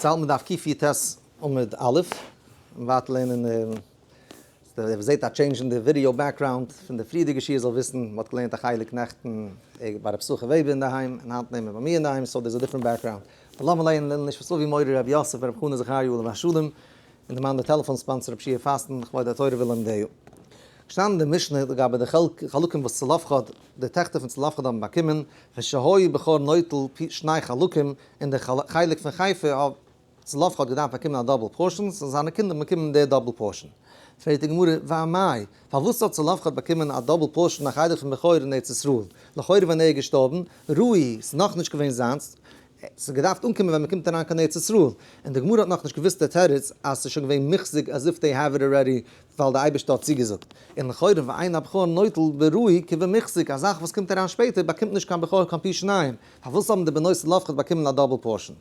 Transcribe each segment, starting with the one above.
יעצט האלט מען דף קי"ט עמוד א', און ווייטער לערנען דער וואס זעט א change אין די video background פון די פריערדיגע שיעור זאל וויסן, מען האט געלערנט א חלק נעכטן ביי רב סוחר וועבער אינדערהיים און היינט לערנט מען ביי מיר אינדערהיים, so there's a different background. לאמיר לערנען לעילוי נשמת אבי מורי רבי יוסף ברב חנא זכריה עליו השלום, און דערמאן די טעלעפאן sponsor רב שיע פאסטן לכבוד התורה ולומדיה. געשטאנען אין די משנה לגבי די חלקים וואס צלפחד, די טעכטער פון צלפחד האבן באקומען, ושהיה בכור נוטל פי שני חלקים, און די חלק פון חפר האט צלפחד געדארפט באקומען א double portion, so זיינע קינדער האבן באקומען די double portion. פרעגט די גמרא, ואמאי, פארוואס האט צלפחד באקומען א double portion א חלק פון בכור אין ארץ ישראל? לכאורה ווען ער איז געשטארבן, ראוי, ס'איז נאכנישט געווען זיינס, ס'האט געדארפט אנקומען ווען מ'קומט אריין קיין ארץ ישראל, און די גמרא האט נאכנישט געוואוסט די תירוץ אז ס'איז שוין געווען מוחזק as if they have it already ווייל די אייבערשטער האט צוגעזאגט, און לכאורה ואין הבכור נוטל בראוי כבמוחזק, א זאך וואס קומט אריין שפעטער באקומט נישט קיין בכור קיין פי שניים, פארוואס האבן די בנות צלפחד באקומען א double portion?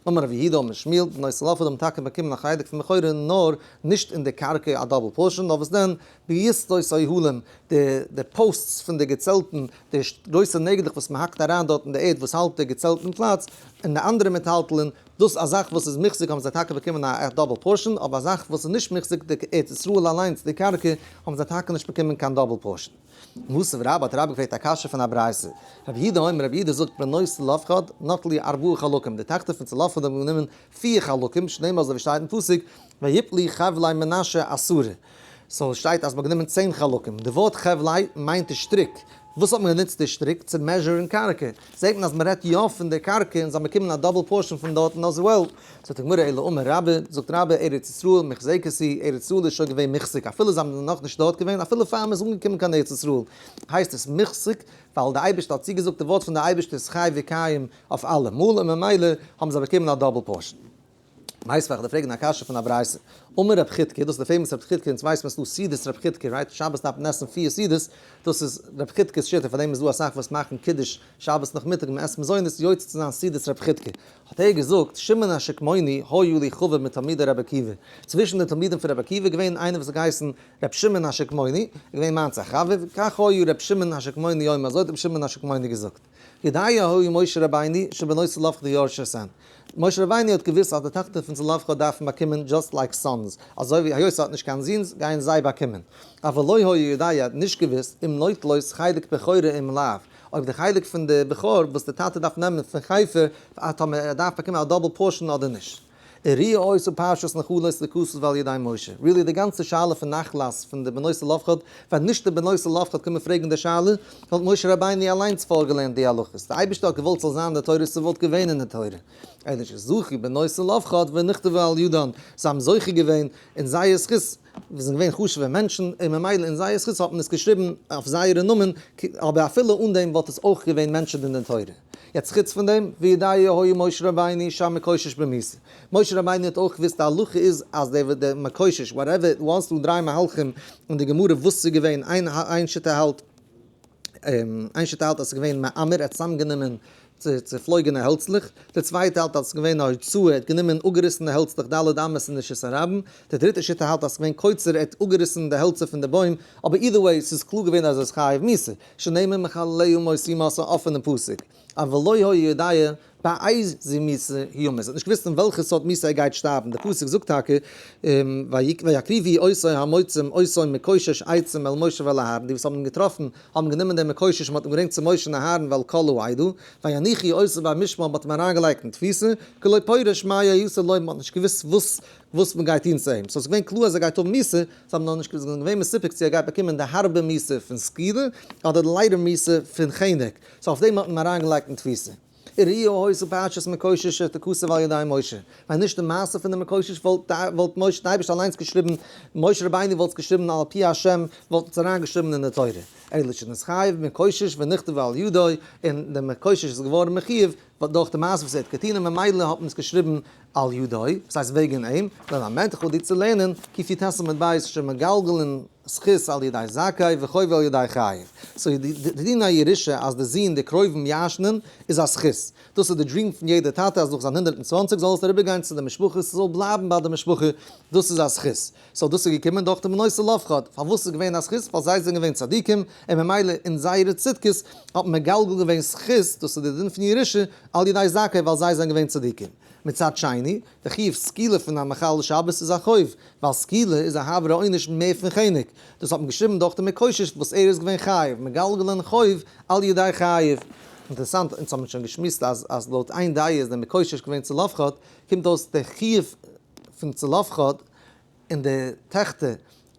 אמר רב יהודה אמר שמואל, בנות צלפחד האבן טאקע באקומען א חלק פון בכורה נאר נישט אין די קרקע א double portion, נאר וואס דען, ביתדות אוהלים, די די posts פון די געצעלטן, די גרויסע נעגלעך וואס מען האקט אריין דארט אין די ערד וואס האלט די געצעלט אין פלאץ, און די אנדערע מטלטלין, דאס א זאך וואס איז מוחזק האבן זיי טאקע באקומען א double portion, אבער א זאך וואס איז נישט מוחזק די ארץ ישראל אליינס די קרקע, האבן זיי טאקע נישט באקומען קיין double portion. מתיב רבה האט רבה געפרעגט א קשיא פון א ברייתא. רבי יהודה אומר רבי יהודה זאגט בנות צלפחד נטלו ארבעה חלקים, די טאכטער פון צלפחד האבן גענומען פיר חלקים, שנאמר אזוי ווי שטייט אין פסוק ויפלו חבלי מנשה עשרה. so שטייט אז מ'האט גענומען 10 חלקים. די ווארט חבלי מיינט די שטריק. וואס האט מען גענוצט די שטריק? צו measure ן קרקע. זעט מען אז מ'רעדט יא פון די קרקע און זיי האבן באקומען א double portion פון דארטן as well. זאגט די גמרא אלא אמר רבה, זאגט רבה ארץ ישראל מוחזקת היא, ארץ ישראל איז שוין געווען מוחזק אפילו זיי האבן נאכנישט דארט געווען, אפילו פאר מ'איז אנגעקומען קיין ארץ ישראל הייסט עס מוחזק, ווייל די אייבערשטער האט צוגעזאגט די ווארט פון די אייבערשטער איז חי וקיים אויף אלעמאל און ממילא האבן זיי באקומען א double portion. מיתיבי כ'דארף פרעגן א קשיא פון א ברייתא. אמר רב חידקא, דאס איז די famous רב חידקא, אונז ווייסט מען ס'דא סעודת רב חידקא, right? שבת דארף מען עסן פיר סעודות, דאס איז רב חידקא'ס שיטה, פארדעם איז דא אסאך וואס מאכן קידוש שבת נאכמיטאג און מ'עסט מזונות יוצא צו זיין סעודת רב חידקא. האט ער געזאגט, שמעון השקמוני היה לי חבר מתלמידי רבי עקיבא, צווישן די תלמידים פון רבי עקיבא איז געווען איינער וואס האט געהייסן רבי שמעון השקמוני, איז געווען מיינס א חבר, כך היה רבי שמעון השקמוני אומר, אזוי האט רבי שמעון השקמוני געזאגט. יודע היה משה רבינו שבנות צלפחד יורשות הן. משה רבינו האט געוואוסט אז די טאכטער פון צלפחד דארפן באקומען just like sons, אזוי ווי היות ער האט נישט קיין זון גייען זיי באקומען. אבל לא היה יודע ער האט נישט געוואוסט אם נוטלות חלק בכורה אם לאו, אויב די חלק פון די בכור וואס די טאטע דארף נעמען פון חפר טאמער ער דארף באקומען א double portion אדער נישט. הראיה היתה פרשת נחלות ליכתב על ידי משה. really די גאנצע שאלה פון נחלת פון די בנות צלפחד, ווען נישט די בנות צלפחד קומען פרעגן די שאלה, וואלט משה רבינו אליינס פארגעלערנט די הלכות. די אייבערשטער האט געוואלט ס'זאל זיין אין די תורה, ס'וואלט געווען אין די תורה. אלא שזכו בנות צלפחד ונכתבו על ידן, זיי האבן זוכה געווען אין זייער זכות, זיי זענען געווען חשוב'ע מענטשן, און ממילא אין זייער זכות האט מען עס געשריבן אויף זייערע נאמען, אבער אפילו אן דעם וואלט עס אויך געווען mentioned אין די תורה. יעצט חוץ פון דעם, ויודע היה משה רבינו שהמקושש במיתה. משה רבינו האט אויך געוואוסט די הלכה איז אז דער דער מקושש whatever it was ס'דא דריי מהלכים אין די גמרא וואס ס'איז געווען, איין איין שיטה האלט איין שיטה האלט אז ס'איז געווען מעמר ער האט צוזאמגענומען צופלויגענע העלצלעך, די צווייטע האלט אז ס'איז געווען א הוצאה ער האט גענומען אפגעריסענע העלצלעך ד' אמות אין רשות הרבים, די דריטע שיטה האלט אז ס'איז געווען קוצר ער האט אפגעריסן די העלצער פון די בוים, אבער either way ס'איז קלאר געווען אז ער איז חייב מיתה. שנאמר מחלליה מות יומת א אפענע פסוק, אבל לא היה יודע באיזה מיתה ימות, ער האט נישט געוואוסט אין וועלכע סארט מיתה ער גייט שטארבן, די פסוק זאגט טאקע ויקריבו אותו המוצאים אותו מקושש עצים אל משה ואל אהרן, די וואס האבן אים געטראפן האבן גענומען דעם מקושש און מען האט אים געברענגט צו משה און אהרן ואל כל העדה, ויניחו אותו במשמר מען האט אים אריינגעלייגט אין תפיסה, כי לא פרש מה יעשה לו מען האט נישט געוואוסט וואס וואס מען גייט טון צו אים, so ס'איז געווען קלאר אז ער גייט האבן מיתה, זיי האבן נאר נישט געווען געווען מסופק צו ער גייט באקומען די הארבע מיתה פון סקילה אדער די לייטער מיתה פון חנק, so אויף דעם האט מען אים אריינגעלייגט אין תפיסה. הראיה היתה פרשת מקושש שתכתב על ידי משה, ווען נישט די מעשה פון די מקושש וואלט וואלט משה די אייבערשטער אליינס געשריבן, משה רבינו וואלט עס געשריבן על פי השם וואלט עס אריינגעשריבן אין די תורה, אלא שנתחייב מקושש ונכתב על ידו, און די מקושש איז געווארן מחיוב דורך די מעשה וואס ער האט געטון און ממילא האט מען עס געשריבן על ידו, וואס הייסט וועגן אים, ללמדך דיר צו לערנען, קי"ט עמוד ב' שמגלגלין זכות על ידי זכאי וחובה על ידי חייב. so די דין הירושה אז די זון די קרובים ירש'נען איז א זכות. דאס איז די dream פון יעדע טאטע אז נאך זיין 120 זאל עס אריבערגיין צו די משפחה, ס'זאל בלייבן ביי די משפחה, דאס איז א זכות. so דאס איז געקומען דורך די בנות צלפחד. פארוואס איז געווען א זכות? ווייל זיי זענען געווען צדיקים, און ממילא אין זייערע צדקות האט מען מגלגל געווען זכות, דאס איז די דין פון ירושה. על ידי זכאי ווייל זיי זענען געווען צדיקים. מצד שני, די חיוב סקילה פון א מחלל שבת איז א חוב, ווייל סקילה איז א הארבערע עונש מער פון חנק. דאס האט מען געשריבן דורך די מקושש וואס ער איז געווען חייב, מגלגלין חוב על ידי חייב. אינטערעסאנט, אונז האבן שוין געשמועסט אז אז לויט איין דעה איז דער מקושש געווען צלפחד, קומט אויס די חיוב פון צלפחד און די טעכטער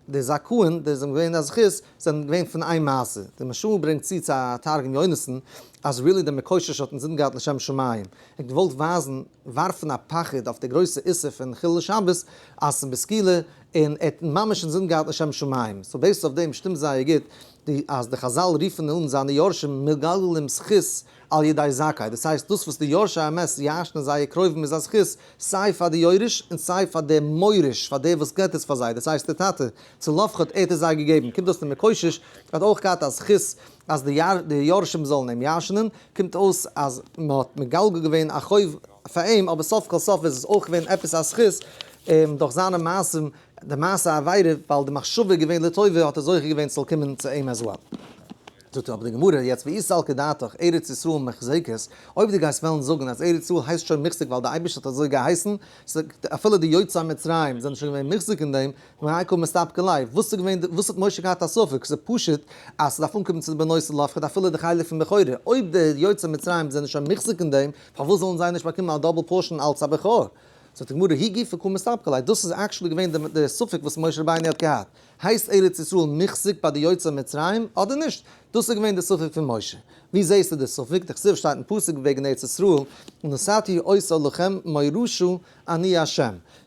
די זכאין, די זענען געווען א זכות, זענען געווען פון איין מעשה. די מהרש"א ברענגט צו צו א תרגום יונתן אז really דער מקושש האט אינזין געהאט לשם שמים, ער האט געוואלט ווייזן, ווארפן א פחד אויף די גרויסע איסור פון חילול שבת אז ס'איז בסקילה, און ער האט ממש אינזין געהאט לשם שמים. so based אויף דעם שטימט זייער גוט די אז די חז"ל רופן אן זיינע יורשים מגלגלים זכות על ידי זכאי, דאס הייסט דאס וואס די יורשי המת ירש'נען זייער קרובים איז א זכות סיי פאר די יורש און סיי פאר די מוריש, פאר דער וואס געבט עס פאר זיי, דאס הייסט די טאטע, צלפחד ער האט עס זיי געגעבן, קומט אויס די מקושש האט אויך געהאט א זכות אז די יורשים זאלן אים ירש'נען, קומט אויס אז מען האט מגלגל געווען א חוב פאר אים, אבער סוף כל סוף איז עס אויך געווען עפעס א זכות דורך זיינע מעשים, די מעשה העבירה, ווייל די מחשבה איז געווען לטובה האט ער זוכה געווען ס'זאל קומען צו אים as well. זאגט אבער די גמרא, יעצט ואי סלקא דעתך ארץ ישראל מוחזקת, אויב דו גייסט וועלן זאגן אז ארץ ישראל הייסט שוין מוחזק ווייל די אייבערשטער האט אזוי געהייסן, אפילו די יוצאי מצרים זענען שוין געווען מוחזק אין דעם, מאי קא מסתפקא ליה, וואס איז געווען, וואס האט משה געהאט א ספק, ס'איז פשוט אז ס'דארף אנקומען צו די בנות צלפחד אפילו די חלק פון בכורה, אויב די יוצאי מצרים זענען שוין מוחזק אין דעם, פארוואס זאלן זיי נישט באקומען א double portion אלץ א בכור? זאגט די גמרא, ההוא גופא קא מסתפקא ליה, דאס איז actually געווען די ספק וואס משה רבינו האט געהאט, הייסט ארץ ישראל מוחזק ביי די יוצאי מצרים אדער נישט? דאס איז געווען די ספק פון משה. ווי זעהסטו די ספק? דכתיב שטייט אין פסוק וועגן ארץ ישראל, ונתתי אותה לכם מורשה אני ה'.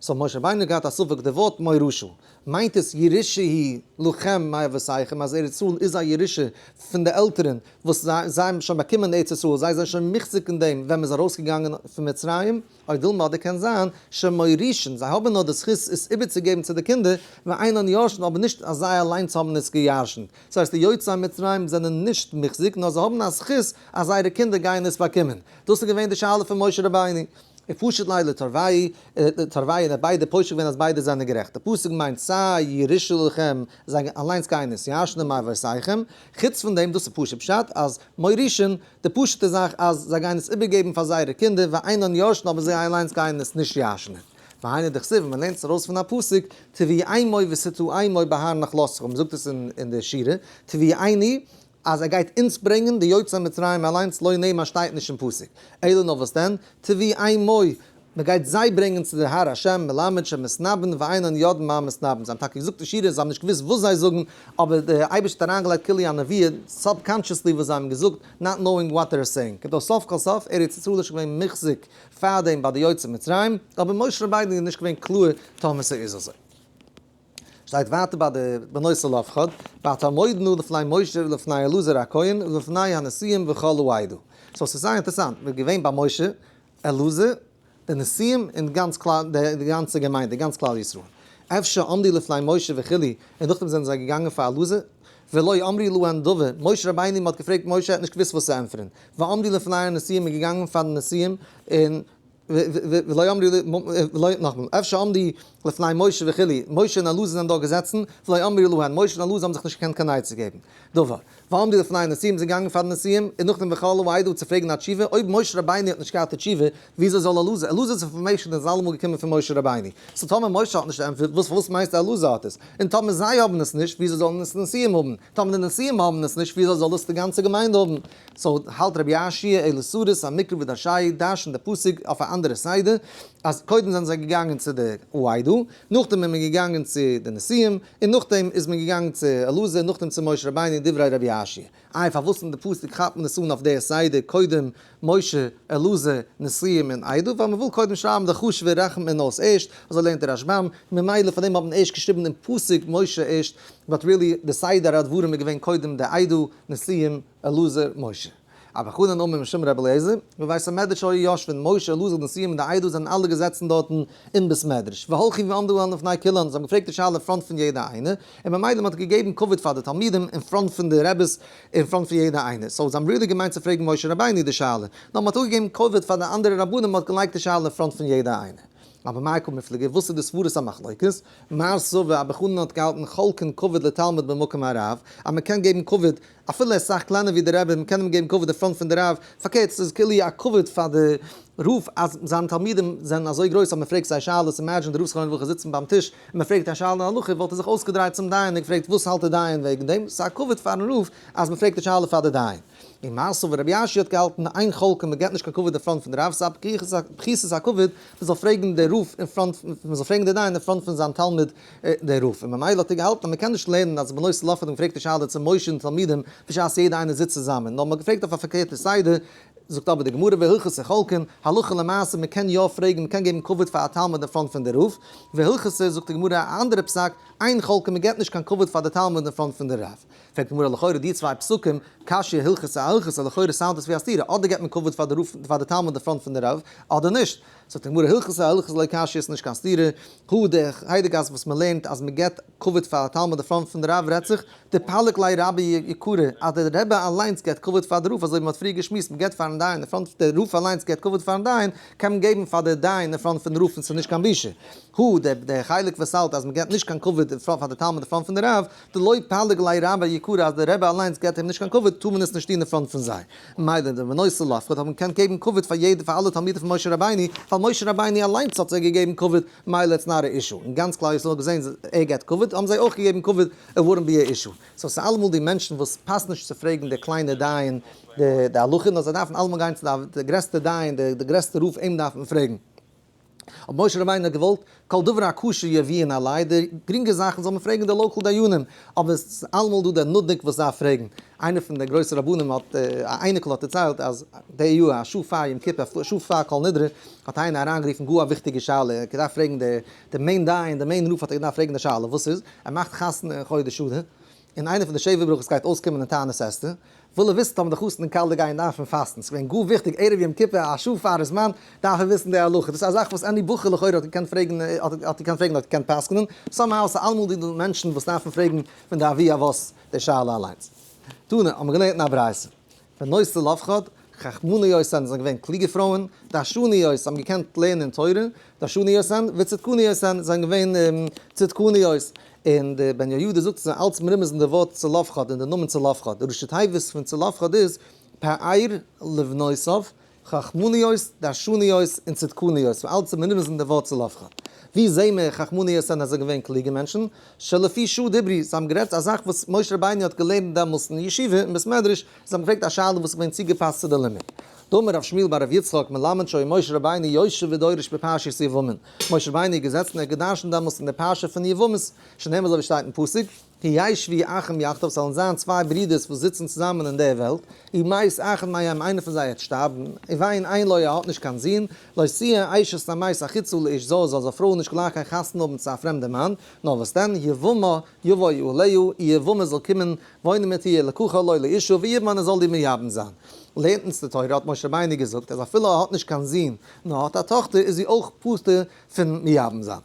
so משה רבינו האט געהאט א ספק די ווארט מורשה מיינט עס ירושה היא לכם מאבותיכם אז ארץ ישראל איז א ירושה פון די עלטערן וואס זיי האבן שוין באקומען ארץ ישראל זיי זענען שוין מוחזק אין דעם ווען מען איז ארויסגעגאנגען פון מצרים, או דילמא אדער קען זיין שמורישין, זיי האבן נאר די זכות עס איבערצוגעבן צו די קינדער, ואינן יורשין, אבער נישט אז זיי אליינס האבן עס געירשנט. דאס הייסט די יוצאי מצרים זענען נישט מוחזק נאר זיי האבן א זכות אז זייערע קינדער גייען עס באקומען. דאס איז געווען די שאלה פון משה רבינו. ופשיט ליה לתרווייהו, תרווייהו און האט ביידע פושט געווען אז ביידע זענען גערעכט. די פסוק מיינט סיי ירושה לכם, זיי אליינס גייען עס ירש'נען מאבותיכם, חוץ פון דעם דאס איז פשוט פשט אז מורישין, די פשוט'ע זאך אז זיי גייען עס איבערגעבן פאר זייערע קינדער ואינן יורשין אבער זיי אליינס גייען עס נישט ירש'נען. והיינו דכתיב מען לערנט עס ארויס פון א פסוק תביאמו ותטעמו בהר נחלתך מען זאגט עס אין די שירה תביאנו אז ער גייט אונז ברענגען די יוצאי מצרים אליינס לא נאמר שטייט נישט אין פסוק אלא נאר וואס דען תביאמו מען גייט זיי ברענגען צו די הר השם מלמד שמתנבאין ואינן יודעין מה מתנבאין, זיי האבן טאקע געזאגט די שירה, זיי האבן נישט געוואוסט וואס זיי זאגן, אבער דער אייבערשטער האט אריינגעלייגט כאילו א נבואה subconsciously וואס זיי האבן געזאגט, not knowing what they're saying. קומט אויס סוף כל סוף, ארץ ישראל איז שוין געווען מוחזק פארדעם ביי די יוצאי מצרים, אבער משה רבינו איז נישט געווען קלאר טאמער ס'איז אזוי. שטייט ווייטער ביי די בנות צלפחד, ותעמודנה לפני משה ולפני אלעזר הכהן ולפני הנשיאים וכל העדה. so ס'איז זייער אינטערעסאנט, מ'איז געווען ביי משה, אלעזר, די נשיאים און גאנץ כלל, די גאנצע געמיינדע, גאנץ כלל ישראל. אפשר עמדו לפני משה וכו', און נאכדעם זענען זיי געגאנגען פאר אלעזר, ולא אמרו להן דבר, משה רבינו, מען האט געפרעגט משה, ער האט נישט געוואוסט וואס צו ענטפערן, ועמדו לפני הנשיאים, איז געגאנגען פאר די נשיאים, און ולא אמרו, ולא, נאכאמאל, אפשר עמדו לפני משה וכו', משה און אלעזר זענען דארט געזעצן, ולא אמרו להן, משה און אלעזר האבן זיך נישט געקענט קיין עצה געבן. דבר. ועמדו לפני הנשיאים זענען געגאנגען פאר די נשיאים, און נאכדעם וכל העדה צו פרעגן א תשובה, אויב משה רבינו האט נישט געהאט די תשובה, וויאזוי זאל אלעזר, אלעזר'ס information איז אלעמאל געקומען פון משה רבינו, so טאמער משה האט נישט ענטפערט, וואס פארוואס מיינסטו אלעזר האט עס? און טאמער זיי האבן עס נישט, וויאזוי זאלן עס די נשיאים האבן? טאמער די נשיאים האבן עס נישט, וויאזוי זאל עס די גאנצע געמיינדע האבן? so האלט רבי יאשיה אלא סריס המקרא ודרשיה דרש'נט די פסוק אויף א אנדערע סדר, אז קודם זענען זיי געגאנגען צו די העדה, נאכדעם איז מען געגאנגען צו די נשיאים, און נאכדעם איז מען געגאנגען צו אלעזר, נאכדעם צו משה רבינו, דברי רבי יאשיה. איי פארוואס אין די פסוק כאפט מען עס אן אויף די סדר, קודם משה, אלעזר, נשיאים און עדה, ווייל מען וויל קודם שרייבן די חשוב'ע רעכנט מען אויס ערשט, אזוי לערנט דער רשב"ם, ממילא פאר דעם האט מען ערשט געשריבן אין פסוק משה ערשט, but really די סדר הדברים איז געווען קודם די עדה, נשיאים, אלעזר, משה. אבא חנן אמר משום רבי אליעזר, בבית המדרש היו יושבין, משה, אלעזר, נשיאים און די עדה זענען אלע געזעצן דארטן אין בית מדרש, והלכו ועמדו להן לפני כולן, זיי האבן געפרעגט די שאלה אין front פון יעדע איינע, און ממילא מען האט געגעבן כבוד פאר די תלמידים אין front פון די רעבעס, אין front פון יעדע איינע, so זיי האבן really געמיינט צו פרעגן משה רבינו די שאלה, נאר מען האט אפגעגעבן כבוד פאר די אנדערע רבנים, מען האט געלייגט די שאלה אין front פון יעדע איינע. אבער מאי קא מיפלגי, וואס איז די סברת המחלוקת? מר סבר, אבא חנן האט געהאלטן חולקין כבוד לתלמיד במקום הרב, אז מען קען געבן כבוד אפילו ער איז סאך קלענער ווי די רבי, מען קען אים געבן כבוד אין front פון די רב, פארקערט ס'איז כאילו א כבוד פאר די רב אז זיינע תלמידים זענען אזוי גרויס אז מען פרעגט זיי שאלות, imagine די רב זכרונו לברכה זיצן ביים טיש און מען פרעגט א שאלה אין הלכה וואלט ער זיך אויסגעדרייט צום דיין און געפרעגט וואס האלט די דיין וועגן דעם, ס'איז א כבוד פארן רב אז מען פרעגט די שאלה פאר די דיין. און מר סבר רבי יאשיה האט געהאלטן אין חולקין מען געבט נישט קיין כבוד אין front פון די רב, ס'איז א פחיתות הכבוד מען זאל פרעגן די רב אין front מען זאל פרעגן די דיין אין front פון זיין תלמיד דער רב, און ממילא האט ער געהאלטן אז מען קען נישט לערנען אז בנות צלפחד האבן געפרעגט די שאלה צו משה און תלמידים בשעת יעדער איינער זיצט צוזאמען, נאר מען האט געפרעגט אויף א פארקערטע סדר, זאגט אבער די גמרא והלכתא חולקין, הלכה למעשה מען קען יא פרעגן מען קען געבן כבוד פאר א תלמיד אין front פון די רב, והלכתא זאגט די גמרא א אנדערע פסק, אין חולקין מען געבט נישט קיין כבוד פאר די תלמיד אין front פון די רב. פרעגט די גמרא לכאורה די צוויי פסקים, קשיא הלכתא אהלכתא לכאורה sound עס ווי א סתירה, אדער געבט מען כבוד פאר די רב פאר די תלמיד אין front פון די רב, אדער נישט. זאגט די גמרא הלכתא אהלכתא לא קשיא איז נישט קיין סתירה, הא די הייליגע אז וואס מען לערנט אז מען געבט כבוד פאר א תלמיד אין front פון די רב רעדט זיך דפליג ליה רבי יקרא אז דער רבי אליינס געבט כבוד פאר די רב אזוי ווי מען האט פריער געשמועסט מען געבט פארן דיין אין front דער רב אליינס געבט כבוד פארן דיין קען מען געבן פאר די דיין אין front פון די רב און ס'איז נישט קיין בושה. הא די די חלק וואס האלט אז מען געבט נישט קיין כבוד פאר די תלמיד אין front פון די רב דלא פליג ליה רבי יקרא אז דער רבי אליינס געבט אים נישט קיין כבוד טאר מען עס נישט טון אין front פון זיי. מילא די בנות צלפחד האבן געקענט געבן כבוד פאר יעדע פאר אלע תלמידים פון משה רבינו, ווייל משה רבינו אליינס האט זיי געגעבן כבוד, מילא it's not a issue, און גאנץ כלל ישראל האט געזען ער געבט כבוד האבן זיי אויך געגעבן כבוד, it wouldn't be a issue. so ס'איז אלעמאל די מענטשן וואס פאסט נישט צו פרעגן די קליינע דיין די הלכה, נאר זיי דארפן אלעמאל גיין צו די גרעסטע דיין, די גרעסטע רב אים דארף מען פרעגן. אבער משה רבינו האט געוואלט כל דבר הקשה יביאן אלי, די גרינגע זאכן זאל מען פרעגן די local דיינים, אבער עס איז אלעמאל דא דער נודניק וואס דארף פרעגן. איינער פון די גרויסע רבנים האט, א אייניקל האט דערציילט אז די יאר א שעה פאר יום כיפור, א שעה פאר כל נדרי, האט איינער אריינגערופן גאר א וויכטיגע שאלה, ער האט געדארפט פרעגן די די main דיין, די main רב האט ער געדארפט פרעגן די שאלה, וואס איז? ער מאכט חתונה אין חודש אדר, און איינע פון די שבע ברכות גייט אויסקומען אין תענית אסתר, וויל ער וויסן טאמער די חתן און כלה גייען דארפן פאסטן, ס'איז געווען גאר וויכטיג ערב יום כיפור א שעה פארן זמן דארף ער וויסן די הלכה, דאס איז א זאך וואס any בחור לכאורה האט געקענט פרעגן האט געקענט פרעגן האט געקענט פסק'נען, somehow ס'איז אלעמאל דא מענטשן וואס דארפן פרעגן פון די אבי אבות די שאלה אליינס. תנא, האבן מיר געלערנט אין א ברייתא, בנות צלפחד, חכמניות זענען געווען קלוגע פרויען, דרשניות האבן געקענט לערנען תורה, דרשניות וצדקניות זענען געווען צדקניות, און די בן יהוידע זאגט עס איז אלץ מרומז אין די ווארט צלפחד אין די נאמען צלפחד, די ראשי תיבות פון צלפחד איז פאר לבנותיו, חכמניות, דרשניות, און צדקניות, ס'איז אלץ מרומז אין די ווארט צלפחד. ווי זעהן מיר חכמניות זענען זיי געווען קלוגע מענטשן? שלפי שעה דיברו, זיי האבן גערעדט א זאך וואס משה רבינו האט געלערנט דעמאלס אין ישיבה אין בית מדרש, זיי האבן געפרעגט א שאלה וואס איז געווען צוגעפאסט צו די לימוד. דאמר רב שמואל בר רב יצחק מלמד שהיה משה רבינו יושב ודורש בפרשת יבמין, משה רבינו איז געזעצן און ער האט געדרשנט דעמאלס אין די פרשה פון יבמות, שנאמר אזוי ווי שטייט אין פסוק, כי ישבו אחים יחדיו, ס'זאלן זיין צוויי ברידערס וואס זיצן צוזאמען אין דער וועלט, ומת אחד מהם, איינער פון זיי וועט שטארבן, ובן אין לו, ער האט נישט קיין זון, לא תהיה אשת המת החוצה לאיש זר, זאל זיין פרוי נישט גלייך גיין חתונה האבן צו א פרעמדער מאן, נאר וואס דען, יבמה יבוא עליה, איר יבמה זאל קומען וואוינען מיט איר, ולקחה לו לאשה, ויבמה און ער זאל איר מייבם זיין. לערנט אונז די תורה, האט משה רבינו געזאגט, אז אפילו ער האט נישט קיין זון, נאר ער האט א טאכטער, איז זי אויך פטור פון מייבם זיין.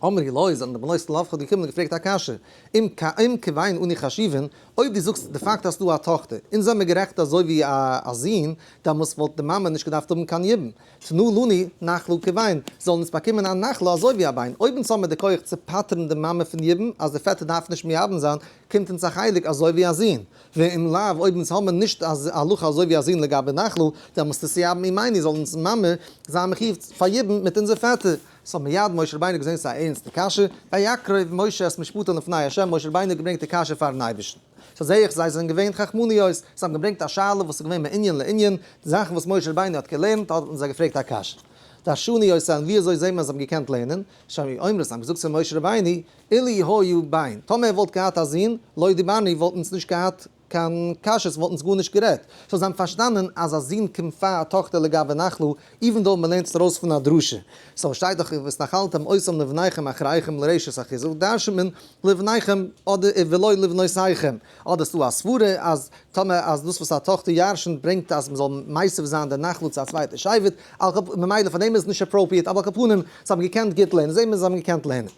אמרו לו, זענען די בנות צלפחד געקומען און געפרעגט א קשיא, אם כבן אנו חשובין, אויב דו זאגסט די פאקט אז ס'דא א טאכטער, אונז זעמיר גערעכט אזוי ווי א זון, דעמאלס וואלט די מאמע נישט געדארפט האבן קיין יבום, תנו לנו נחלה כבן, זאלן אונז באקומען א נחלה אזוי ווי א בן, אויב אונז האמיר די כח צו פטר'ן די מאמע פון יבום, אז די פעטער דארף נישט מייבם זיין, קומט אונז א חלק אזוי ווי א זון, ואם לאו, אויב אונז האמיר נישט א הלכה אזוי ווי א זון לגבי נחלה, דעמאלס תתייבם אמנו, זאל אונז מאמע זיין מחיוב פאר יבום מיט אונזער פעטער. ס'האט מיד משה רבינו געזען ס'איז א ערנסטע קשיא, ויקרב משה את משפטן לפני ה', משה רבינו האט געברענגט די קשיא פארן אייבערשטן. so זעה איך זיי זענען געווען חכמניות, זיי האבן געברענגט א שאלה וואס איז געווען מעניין לעניין, די זאכן וואס משה רבינו האט געלערנט האט מען זיי געפרעגט א קשיא. דרשניות זענען ווי אזוי זעהט מען אז זיי האבן געקענט לערנען, שהיו אומרות, זיי האבן געזאגט צו משה רבינו, אילו היה בן, טאמער ער וואלט געהאט א זון, לא דיברנו וואלטן אונז נישט געהאט קיין קשיות וואלטן אונז גארנישט גערעדט. so זיי האבן פארשטאנען אז א זון קומט פאר א טאכטער לגבי נחלה, even though מ'לערנט עס ארויס פון א דרשה. so שטייט דאך והתנחלתם אותם לבניכם אחריכם לרשת אחוזה, דרש'נט מען לבניכם אדער ולא לבנותיכם. אדער ס'דא א סברה אז טאמער אז דאס וואס א טאכטער ירש'נט ברענגט אז מ'זאל מיסב זיין די נחלה צו א צווייטע שבט, על כל ממילא פאר דעם איז עס נישט appropriate, אבער על כל פנים זיי האבן געקענט גוט לערנען, זעהט מען זיי האבן געקענט לערנען.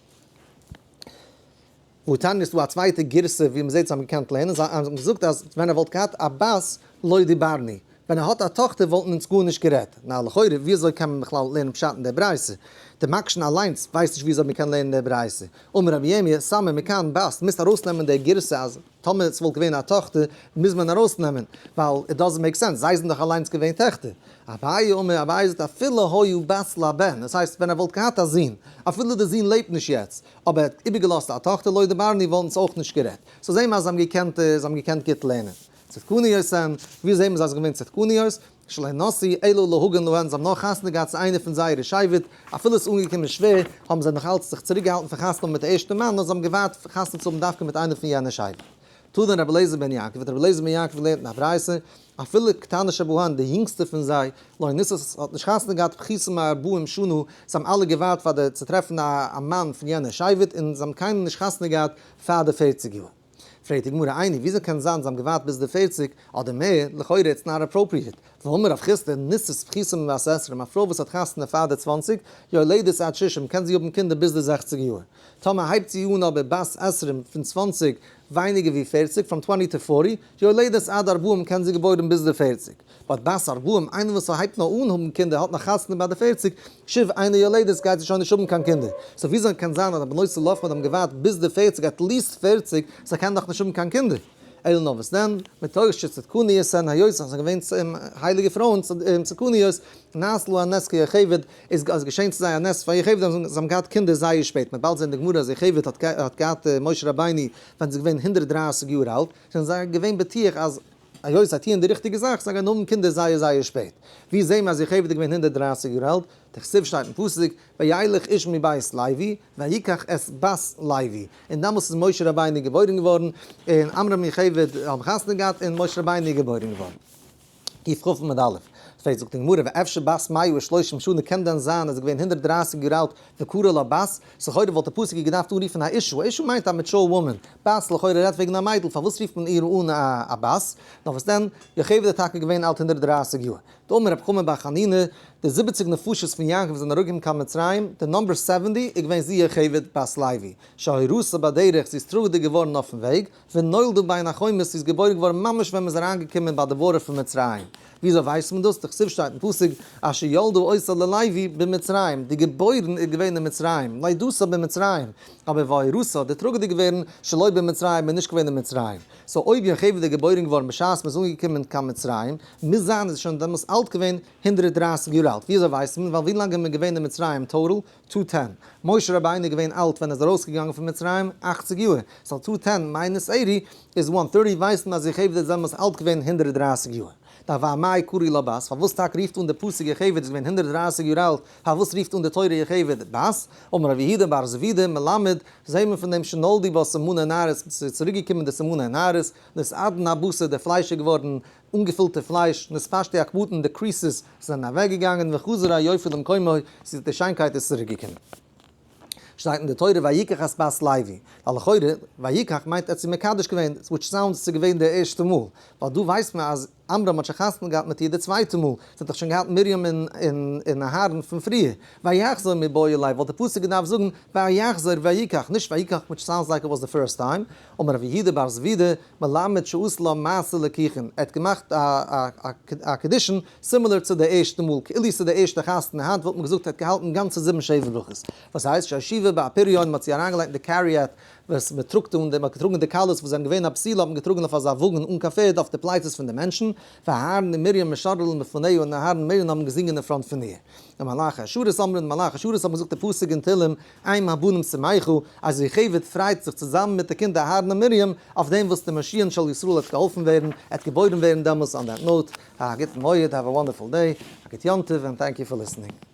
והתניא איז דא א צווייטע גירסא ווי מ'זעט זיי האבן געקענט לערנען, זיי האבן געזאגט אז ווען ער וואלט געהאט א בת לא דיברנו. ווען ער האט א טאכטער וואלטן אונז גארנישט גערעדט. נא לכאורה ווי אזוי קען מען בכלל לערנען פשט אין דער ברייתא? די מקשן אליינס ווייסט נישט ווי אזוי מען קען לערנען דער ברייתא. אמר רבי ירמיה, סמא מכאן בת, מוזט ארויסנעמען דער גירסא אז טאמער עס וואלט געווען א טאכטער מוז מען ארויסנעמען, ווייל it doesn't make sense, זיי זענען דאך אליינס געווען טעכטער. אביי אמר, אביי זאגט אפילו היו בת לבן, דאס הייסט ווען ער וואלט געהאט א זון, אפילו דער זון לעבט נישט יעצט, אבער ער האט איבערגעלאזט א טאכטער לא דיברנו וואלטן אונז אויך נישט גערעדט. so זעהן מיר אז זיי האבן געקענט זיי האבן געקענט גוט לערנען. צדקניות הן, ווי זעהן מיר זיי זענען געווען צדקניות? שלא נישאו אלא להגן להן, זיי האבן נאר חתונה געהאט צו איינער פון זייערע שבט, אפילו עס איז אנגעקומען שווער, האבן זיי נאך אלץ זיך צוריק געהאלטן פון חתונה האבן מיט די ערשטע מאן, נאר זיי האבן געווארט חתונה צו האבן דווקא מיט איינער פון יענע שבט. תנא רבי אליעזר בן יעקב, האט רבי אליעזר בן יעקב געלערנט אין א ברייתא, אפילו קטנה שבהן, די יונגסטע פון זיי, לא נישאת, האט נישט חתונה געהאט פחותה מארבעים שנה, זיי האבן אלע געווארט פאר די צו טרעפן א מאן פון יענע שבט, און זיי האבן קיינמאל נישט חתונה געהאט פאר די פערציג יאר. פרעגט די גמרא איני, וויאזוי קען זיין זיי האבן געווארט ביז די פערציג אדער מער, לכאורה it's not appropriate, והאמר רב חסדא, נישאת פחותה מבת עשרים, א פרוי וואס האט חתונה פאר די צוואנציג, יולדת עד שישים, קען זי האבן קינדער ביז די זעכציג יאר. טאמער הייבט זי אן אבער בת עשרים פון צוואנציג ווייניגער ווי פערציג, from twenty to forty, יולדת עד ארבעים קען זי געבוירן ביז די פערציג. but בת ארבעים, איינער וואס הייבט נאר אן האבן קינדער האט נאך חתונה ביי די פערציג, שוב אינה יולדת גייט זי שוין נישט האבן קיין קינדער. so וויאזוי קען זיין אז די בנות צלפחד האבן געווארט ביז די פערציג at least פערציג, זיי קענען דאך נישט האבן קיין קינדער. אלא נאר וואס דען, מתוך שצדקניות הן היות זיי זענען געווען הייליגע פרויען צדקניות, נעשה להן נס כיוכבד, איז געשען צו זיי א נס פאר יוכבד אז זיי האבן געהאט קינדער זייער שפעט, מ'וועט באלד זען אין די גמרא אז יוכבד האט געהאט משה רבינו ווען זי איז געווען 130 יאר אלט, זענען זיי געווען בטוח אז היות זיי טוען די ריכטיגע זאך, זיי גייען האבן קינדער זייער זייער שפעט. ווי זעהן מיר אז יוכבד איז געווען 130 יאר אלט? דכתיב שטייט אין פסוק, וילך איש מבית לוי, ויקח את בת לוי. און דאמאלס איז משה רבינו געבוירן געווארן, און עמרם און יוכבד האבן חתונה געהאט, און משה רבינו איז געבוירן געווארן. קכ עמוד א'. פרעגט זאגט די גמרא, ואפשר בת מאה ושלושים שנה קען דען זיין אז איז געווען 130 יאר אלט וקרא לה בת? לכאורה וואלט די פסוק איר געדארפט אנרופן א אשה, אשה מיינט א mature woman, בת לכאורה רעדט וועגן א מיידל, פארוואס רופט מען איר אן א בת? נאר וואס דען, יוכבד איז טאקע געווען אלט 130 יאר. דאמר רב חמא בר חנינא, די זיבעציג נפשות פון יעקב וואס זענען אראפגעקומען קיין מצרים, די number seventy איז געווען זי יוכבד בת לוי, שהורתה בדרך, זי איז טראגעדיג געווארן אויפן וועג, ונולדה בין החומות, זי איז געבוירן געווארן ממש ווען מ'איז אריינגעקומען ביי די border פון מצרים. וויאזוי ווייסט מען דאס? דכתיב שטייט אין פסוק, אשר ילדה אותה ללוי במצרים, די געבוירן איז געווען אין מצרים, לידתה במצרים, אבער והורתה, די טראגעדיג ווערן, שלא במצרים, איז נישט געווען אין מצרים. so אויב יוכבד איז געבוירן געווארן בשעת מ'איז אנגעקומען קיין מצרים, מוז זיין איז שוין דעמאלס אלט געווען 130 יאר אלט. וויאזוי ווייסט מען? ווייל ווי לאנג איז מען געווען אין מצרים total? two ten. משה רבינו איז געווען אלט ווען ער איז ארויסגעגאנגען פון מצרים? 80 יאר. so two ten minus 80 איז one 30 ווייסט מען אז יוכבד איז דעמאלס אלט געווען 130 יאר. דא ואמאי קרי לה בת, פארוואס טאקע רופט אן די פסוק יוכבד איז געווען 130 יאר אלט, פארוואס רופט אן די תורה יוכבד בת? אמר רב יהודה בר זבידא מלמד, זעהט מען פון דעם שנולדו בה סימני נערות, ס'איז צוריק געקומען די סימני נערות, נתעדן הבשר, די פלייש איז געווארן אנגעפילטע פלייש, נתפשטו הקמטין, די creases זענען אוועק געגאנגען, וחזר היופי למקומו, די שיינקייט איז צוריק געקומען. שטייט אין די תורה ויקח את בת לוי, ווייל לכאורה ויקח מיינט ער האט זי מקדש געווען, which sounds ס'איז געווען די ערשטע מאל, ווייל דא ווייסט מען אז עמרם האט שוין חתונה געהאט מיט איר די צווייטע מאל, זי האט דאך שוין געהאט מרים און אהרן פון פריער, ויחזור מיבעי ליה וואלט די פסוק געדארפט זאגן ויחזור ויקח, נישט ויקח which sounds like it was the first time, אמר רב יהודה בר זבידא, מלמד שעשה לה מעשה ליקוחין, ער האט געמאכט א קידושין similar צו די ערשטע מאל, כאילו ס'איז די ערשטע חתונה, היינט וואלט מען געזאגט ער האט געהאלטן גאנצע זיבן שבע ברכות, וואס הייסט שהושיבה באפריון, מ'האט זי אריינגעלייגט אין די chariot וואס מ'טראגט אן, מ'האט געטראגן די כלות וואס זענען געווען א בתולה האט מען געטראגן אויף אזא וואגן אן קיין פערד אויף די פלייצעס פון די מענטשן, ואהרן ומרים משררין לפניה און אהרן און מרים האבן געזינגען אין front פון איר. ומלאכי השרת אומרים, די מלאכי השרת האבן געזאגט די פסוק אין תהלים, אם הבנים שמחה, אז יוכבד פרייט זיך צוזאמען מיט די קינדער אהרן און מרים, אויף דעם וואס דער מושיען של ישראל וועט געהאלפן ווערן, ער וועט געבוירן ווערן דעמאלס. On that note, א גוטן מועד, have a wonderful day, א גוט יום טוב, and thank you for listening.